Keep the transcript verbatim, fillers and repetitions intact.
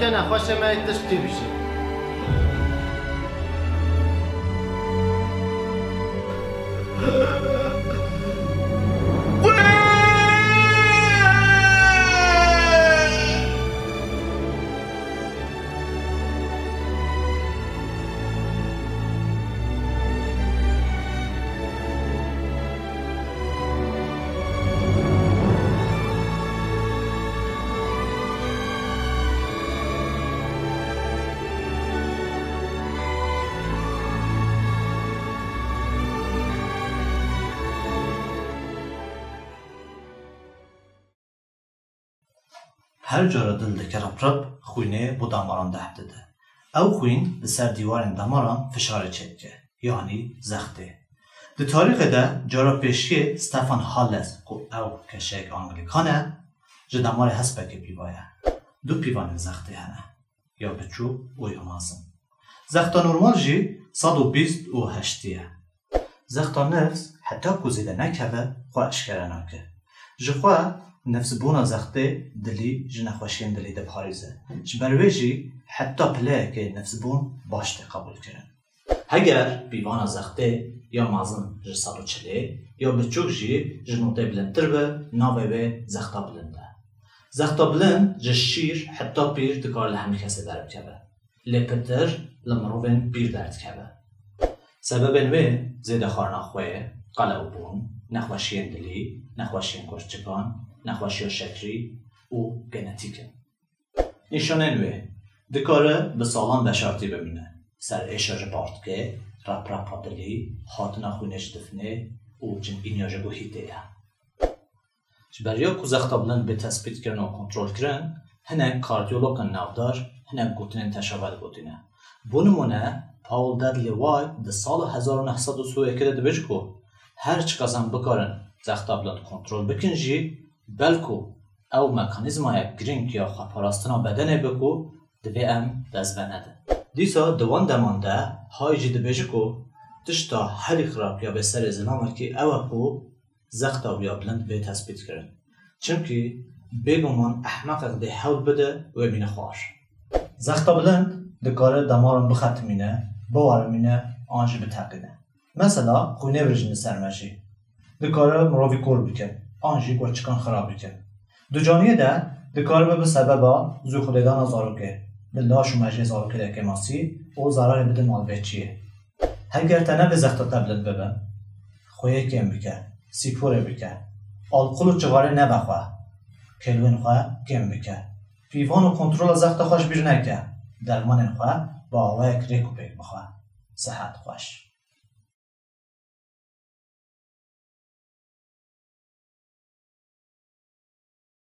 Nexweşê me yê tiştî bijî. Her cara dil dike rip rip, xwînê bo damaran deh dide. Ew xwîn li ser dîwarên damaran fişarê çêdike, yanî zextê. Di tarîxê de cara pêşiyê Stefan Hales, ku ew keşeyek Anglîkan e, ji damarê hespekê pîva ye. Du pîvanên zextê hene, ya biçûk û ya mezin. Zexta normal jî sed û bîst û heştî ye. Zexta nifs heta ku zêde nekeve xwe eşkere nake. Ji xwe nifsbûna zextê dilî ji nexweşiyên dilî diparêze. Ji ber wê jî heta pileyekê nifsbûn baş tê qebûlkirin. Heger pîvana zextê ya mezin ji sed û çilê ya biçûk jî ji notê bilindtir be, navê wê zexta bilind e. Zexta bilind ji şîr heta pîr dikare li hemî kesê derbikeve. Lê pitir li mirovên pîr derdikeve. Sebebên wê zêde xwarina xwê, qelewbûn, nexweşiyên dilî, nexweşiyên kurçikan, nexweşiya şekrî û genetîk in. Nîşanên wê dikare bi salan veşartî bimîne. Ser êşa ji bar dike, reprepa dilî, hatina xwînê ji difnê û cindîniya ji guhî tê ye. Ji beriya ku zexta bilind bê tespîtkirin û kontrolkirin, hinek kardiyologên navdar hinek gotinên teşa vedigotîne. Bo nimûne, Paul Dudley White di sala hezar û neh sed û sî û yekê de dibêje ku her çiqas em bikarin zexta bilind kontrol bikin jî, belku ew mekanîzmayek girîng ya xweparastina bedenê be ku divê em dest venedin. Dîsa di wan deman de Hay jî dibêje ku tişta herî xirab ya bê serê zilamekî ew e ku zexta wî ya bilind bê tespîtkirin. Çimkî bêguman ehmeqek dê hewl bide wê bîne xwar. Zexta bilind dikare damaran bixetimîne, biwerimîne an jî biteqîne. Mesela xwînê birijîne ser me jî. Dikare mirovî kor bike, an jî kurçikan xirab bike. Ducaniyê de dikare bibe sebeba zû xwedêdana zarokê, bi laş û mejiyê zarokê de kêmasî û zerarê bide malbêçiyê. Heger te nebê zexta te bilind bibe, xweyê kêm bike, sîporê bike, alqol û çixarê nebe xwe, kêlwên xwe kêm bike, pîvan û kontrola zexta xwe ji bîr neke, dermanên xwe bi awayek rêk û pêk bixwe. Sihet xweş.